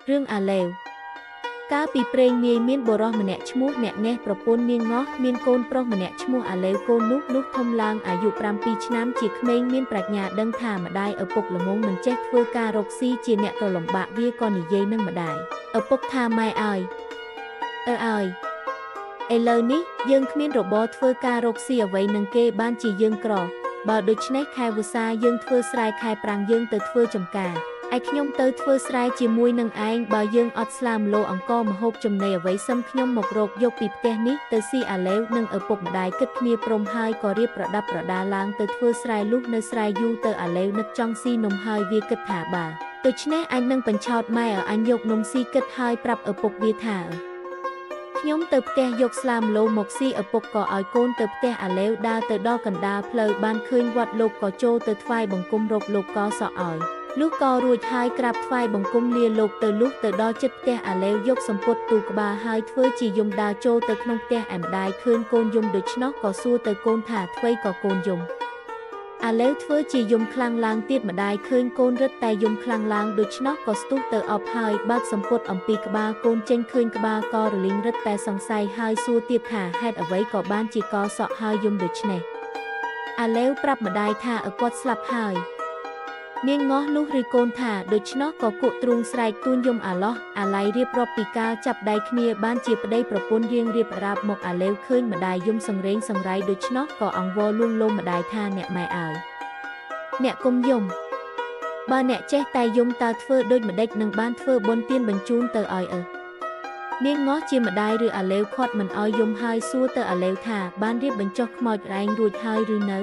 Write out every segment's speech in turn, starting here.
រឿងអាឡេវកាលពីព្រេងនាយមានបុរសម្នាក់ឈ្មោះអ្នកងេះប្រពន្ធនាងងោះមានកូនប្រុសម្នាក់ឈ្មោះអាឡេវកូននោះលុះធំឡើងអាយុ7ឆ្នាំជាក្មេងមានប្រាជ្ញាដឹងថាម្ដាយឪពុកល្ងងមិនចេះធ្វើការរកស៊ីជាអ្នកក៏លំបាកវាក៏និយាយនឹងម្ដាយឪពុកថាម៉ែអើយអើអើយឥឡូវនេះយើងគ្មានរបរធ្វើការរកស៊ីអ្វីនឹងគេបានជាយើងក្របើដូច្នេះខែវស្សាយើងធ្វើស្រែខែប្រាំងយើងទៅធ្វើចំការឯខ្ញុំទៅធ្វើស្រែជាមួយនឹងឯងបើយើងអត់ស្លាមលោអង្គមហូបចំណីអ្វីសឹមខ្ញុំមករកយកពីផ្ទះនេះទៅស៊ីអាឡេវនិងឪពុកម្ដាយគិតគ្នាព្រមហើយក៏រៀបប្រដាប់ប្រដាឡើងទៅធ្វើស្រែលុះនៅស្រែយូរទៅអាឡេវនឹកចង់ស៊ីនំហើយវាគិតថាបើដូច្នេះអញនឹងបញ្ឆោតម៉ែឲ្យអញយកនំស៊ីគិតហើយប្រាប់ឪពុកវាថាខ្ញុំទៅផ្ទះយកស្លាមលោមកស៊ីឪពុកក៏ឲ្យកូនទៅផ្ទះអាឡេវដើរទៅដល់កណ្ដាលផ្លូវបានឃើញវត្តលោកក៏ចូលទៅថ្វាយបង្គំរកលោកក៏សក់ឲ្យលុះក៏រួចហើយក្រាបថ្វាយបង្គំលាលោកទៅលុះទៅដល់ចិត្តផ្ទះអាឡេវយកសម្ពុតទូក្បាលហើយធ្វើជាយំដើរចូលទៅក្នុងផ្ទះឯម្ដាយឃើញកូនយំដូច្នោះក៏សួរទៅកូនថាអ្វីក៏កូនយំអាឡេវធ្វើជាយំខ្លាំងឡើងទៀតម្ដាយឃើញកូនរឹតតែយំខ្លាំងឡើងដូច្នោះក៏ស្ទុះទៅអបហើយបើកសម្ពុតអំពីក្បាលកូនចេញឃើញក្បាលក៏រលីងរឹតតែសង្ស័យហើយសួរទៀតថាហេតុអ្វីក៏បានជាកសក់ហើយយំដូច្នេះអាឡេវប្រាប់ម្ដាយថាឪគាត់ស្លាប់ហើយនាងងោះលុះឬកូនថាដូច្នោះក៏គក់ទ្រូងស្រែកទួញយំអាឡោះអាឡៃរៀបរាប់ពីកាលចាប់ដៃគ្នាបានជាប្តីប្រពន្ធរៀងរៀបរាប់មកអាឡេវឃើញម្ដាយយំសង្រេងសង្រៃដូច្នោះក៏អង្វរលួងលោមម្ដាយថាអ្នកម៉ែអើយអ្នកគុំយំបើអ្នកចេះតែយំតើធ្វើដូចម្ដេចនឹងបានធ្វើបុណ្យទានបញ្ជូនទៅឲ្យឪនាងងោះជាម្ដាយឬអាឡេវខាត់មិនឲ្យយំហើយសួរទៅអាឡេវថាបានរៀបបញ្ចុះខ្មោចរែងរួចហើយឬនៅ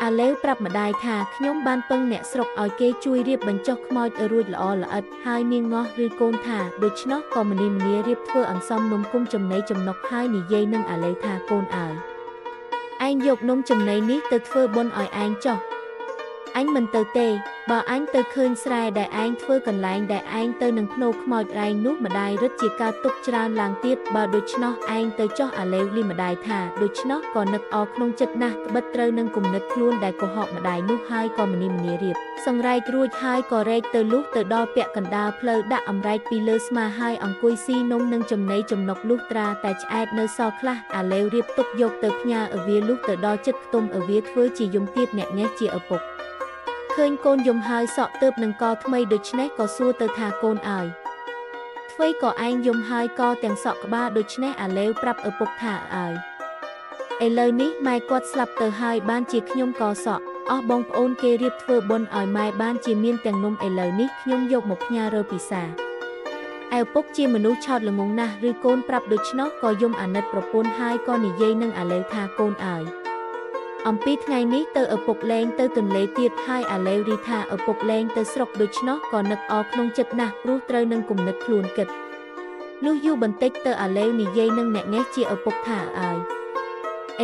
អាឡេវប្រាប់ម្ដាយថាខ្ញុំបានពឹងអ្នកស្រុកឲ្យគេជួយរៀបបញ្ចុះខ្មោចឲ្យរួចល្អល្អិតហើយនាងងោះឬកូនថាដូច្នោះក៏មនីមនារៀបធ្វើអន្សំនំគុំចំណីចំណុកហើយនិយាយនឹងអាឡេវថាកូនអើយឯងយកនំចំណីនេះទៅធ្វើបុណ្យឲ្យឯងចុះអញមិនទៅទេបើអញទៅឃើញស្រែដែលឯងធ្វើកន្លែងដែលឯងទៅនឹងភ្នោខ្មោចរែងនោះម្ដាយរឹតជាការទុកច្រើនឡើងទៀតបើដូច្នោះឯងទៅចោះអាឡេវលីម្ដាយថាដូច្នោះក៏នឹកអក្នុងចិត្តណាស់ត្បិតត្រូវនឹងគំនិតខ្លួនដែលកុហកម្ដាយនោះហើយក៏មនីមនារៀបសង្រែករួចហើយក៏រែកទៅលុះទៅដល់ពាក់កណ្ដាលផ្លូវដាក់អម្រែកពីលើស្មាហើយអង្គុយស៊ីនំនឹងចំណីចំណុកលុះត្រាតែឆ្អែតនៅសល់ខ្លះអាឡេវរៀបទុកយកទៅផ្ញើឪវាលុះទៅដល់ចិត្តខ្ទមឪវាធ្វើជាយំទៀតអ្នកងេះជាឪពុកឃើញកូនយំហើយសក់ទើបនឹងកថ្មីដូច្នេះក៏សួរទៅថាកូនអើយអ្វីក៏ឯងយំហើយក៏ទាំងសក់ក្បាលដូច្នេះអាឡេវប្រាប់ឪពុកថាអើយឥឡូវនេះម៉ែគាត់ស្លាប់ទៅហើយបានជាខ្ញុំក៏សក់អស់បងប្អូនគេរៀបធ្វើបុណ្យឲ្យម៉ែបានជាមានទាំងនំឥឡូវនេះខ្ញុំយកមកផ្ញើរើពិសាឪពុកជាមនុស្សឆោតល្ងងណាស់ឬកូនប្រាប់ដូច្នោះក៏យំអាណិតប្រពន្ធហើយក៏និយាយនឹងអាឡេវថាកូនអើយអំពីថ្ងៃនេះទៅឪពុកលែងទៅទន្លេទៀតហើយអាឡេវរីថាឪពុកលែងទៅស្រុកដូច្នោះក៏នឹកអក្នុងចិត្តណាស់ព្រោះត្រូវនឹងគំនិតខ្លួនគិតលុះយូរបន្តិចទៅអាឡេវនិយាយនឹងអ្នកងេះជាឪពុកថាអើយ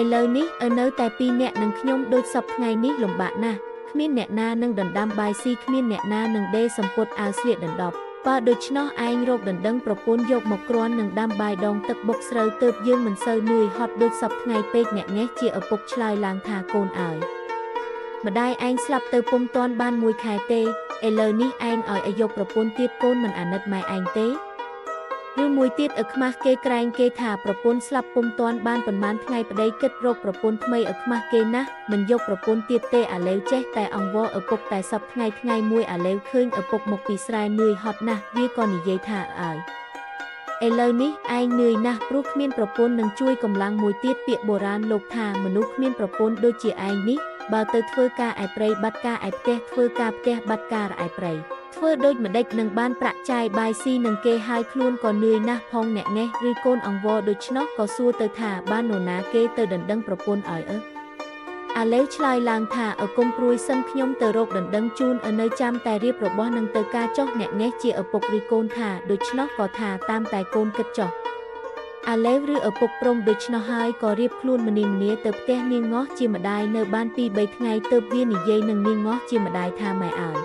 ឥឡូវនេះឪនៅតែពីរនាក់នឹងខ្ញុំដូចសព្វថ្ងៃនេះលំបាកណាស់គ្មានអ្នកណានឹងដណ្ដើមបាយស៊ីគ្មានអ្នកណានឹងដេរសម្ពុតអាវស្លៀកដណ្ដប់បើដូច្នោះឯងរកដណ្ដឹងប្រពន្ធយកមកគ្រាន់នឹងដាំបាយដងទឹកបុកស្រូវទើបយើងមិនសូវនឿយហត់ដូចសព្វថ្ងៃពេកអ្នកងេះជាឪពុកឆ្លើយឡើងថាកូនអើយម្ដាយឯងស្លាប់ទៅពុំទាន់បានមួយខែទេឥឡូវនេះឯងឲ្យឲ្យយកប្រពន្ធទៀតកូនមិនអាណិតម៉ែឯងទេឬមួយទៀតឪខ្មាស់គេក្រែងគេថាប្រពន្ធស្លាប់ពុំទាន់បានប៉ុន្មានថ្ងៃប្តីគិតរកប្រពន្ធថ្មីឪខ្មាស់គេណាស់មិនយកប្រពន្ធទៀតទេអាឡេវចេះតែអង្វរឪពុកតែសព្វថ្ងៃថ្ងៃមួយអាឡេវឃើញឪពុកមកពីស្រែនឿយហត់ណាស់វាក៏និយាយថាអើយឥឡូវនេះឯងនឿយណាស់ព្រោះគ្មានប្រពន្ធនឹងជួយកម្លាំងមួយទៀតពាក្យបុរាណលោកថាមនុស្សគ្មានប្រពន្ធដូចជាឯងនេះបើទៅធ្វើការឯព្រៃបាត់ការឯផ្ទះធ្វើការផ្ទះបាត់ការឯព្រៃធ្វើដូចម្ដេចនឹងបានប្រាក់ចាយបាយស៊ីនឹងគេហើយខ្លួនក៏នឿយណាស់ផងអ្នកងេះឬកូនអង្វរដូច្នោះក៏សួរទៅថាបាននរណាគេទៅដណ្ដឹងប្រពន្ធឲ្យឪអាឡេវឆ្លើយឡើងថាឪគុំព្រួយសឹមខ្ញុំទៅរកដណ្ដឹងជូនឪនៅចាំតែរៀបរបស់នឹងទៅការចុះអ្នកងេះជាឪពុកឬកូនថាដូច្នោះក៏ថាតាមតែកូនគិតចុះអាឡេវឬឪពុកព្រមដូច្នោះហើយក៏រៀបខ្លួនមនីមនាទៅផ្ទះនាងងោះជាម្ដាយនៅបាន2-3ថ្ងៃទើបវានិយាយនឹងនាងងោះជាម្ដាយថាម៉ែអើយ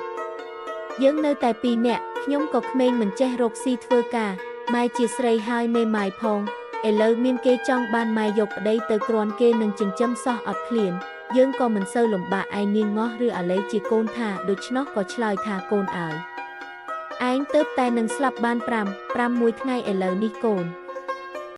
យើងនៅតែពីរនាក់ខ្ញុំក៏ក្មេងមិនចេះរកស៊ីធ្វើការម៉ែជាស្រីហើយមេម៉ាយផងឥឡូវមានគេចង់បានម៉ែយកប្តីទៅគ្រាន់គេនឹងចិញ្ចឹមសោះអត់ឃ្លានយើងក៏មិនសូវលំបាកឯនាងងោះឬអាឡេវជាកូនថាដូច្នោះក៏ឆ្លើយថាកូនអើយ ឯងទៅតែនឹងស្លាប់បាន5 5មួយថ្ងៃឥឡូវនេះកូន។